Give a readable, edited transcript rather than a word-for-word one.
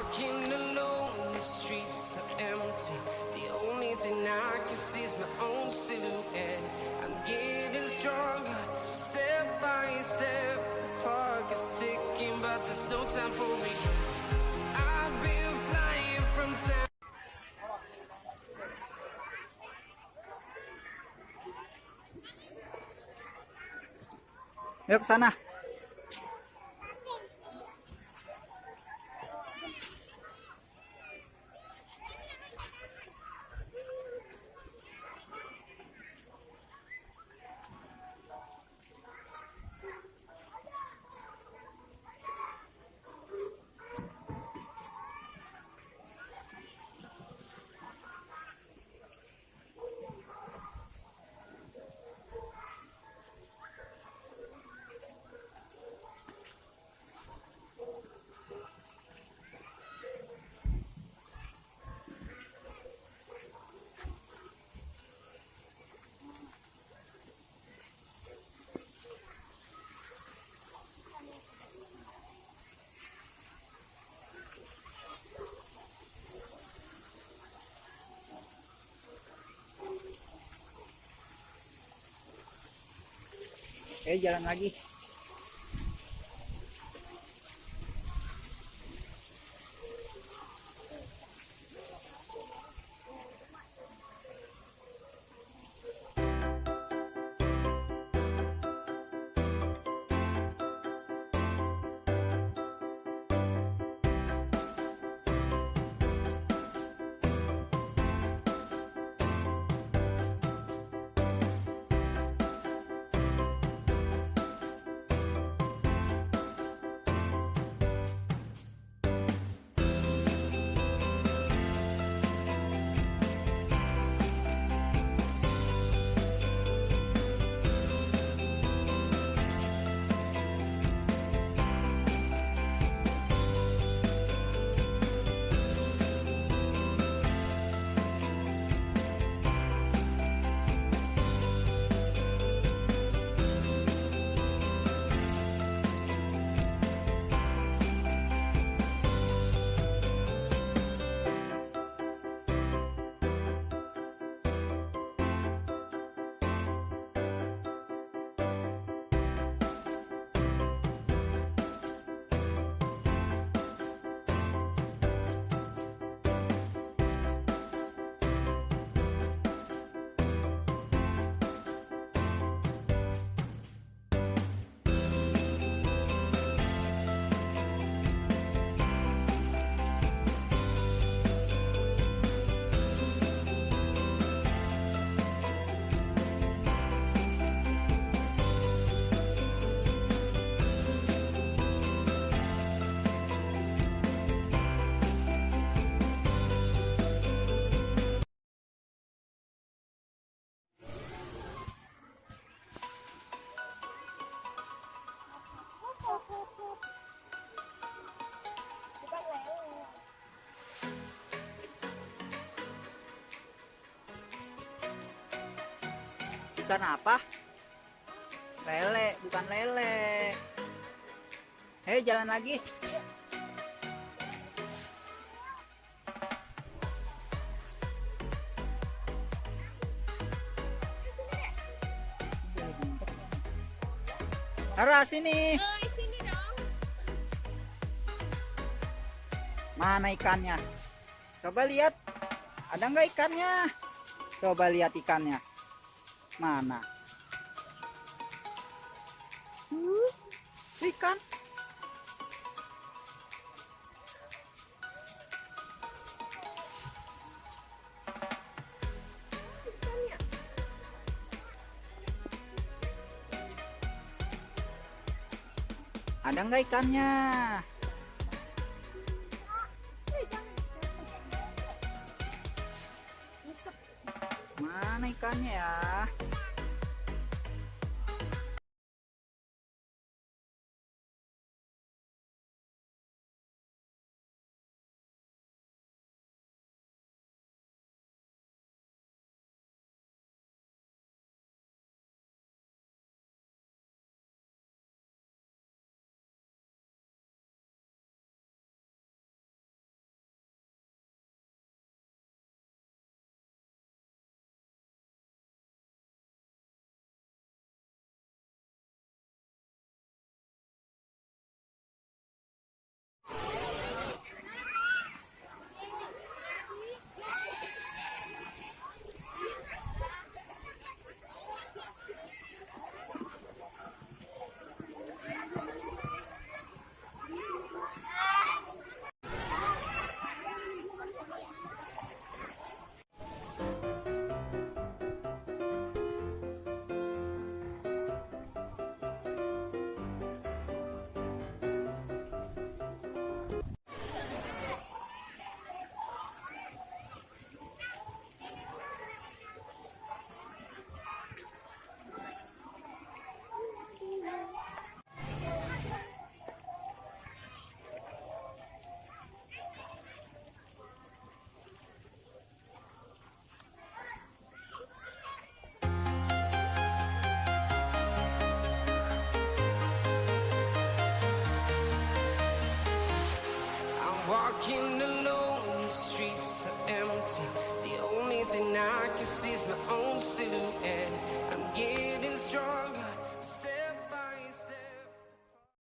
Walking alone, the streets are empty. The only thing I can see is my own silhouette. I'm getting stronger, step by step. The clock is ticking, but there's no time for regrets. I've been flying from town. Yuk sana. Jalan lagi. Ikan apa? Lele, bukan lele. Hei, jalan lagi. Ara, sini. Sini dong. Mana ikannya? Coba lihat. Ada nggak ikannya? Coba lihat ikannya. Mana? Ikan. Ada nggak ikannya? Mana ikannya ya? silhouette.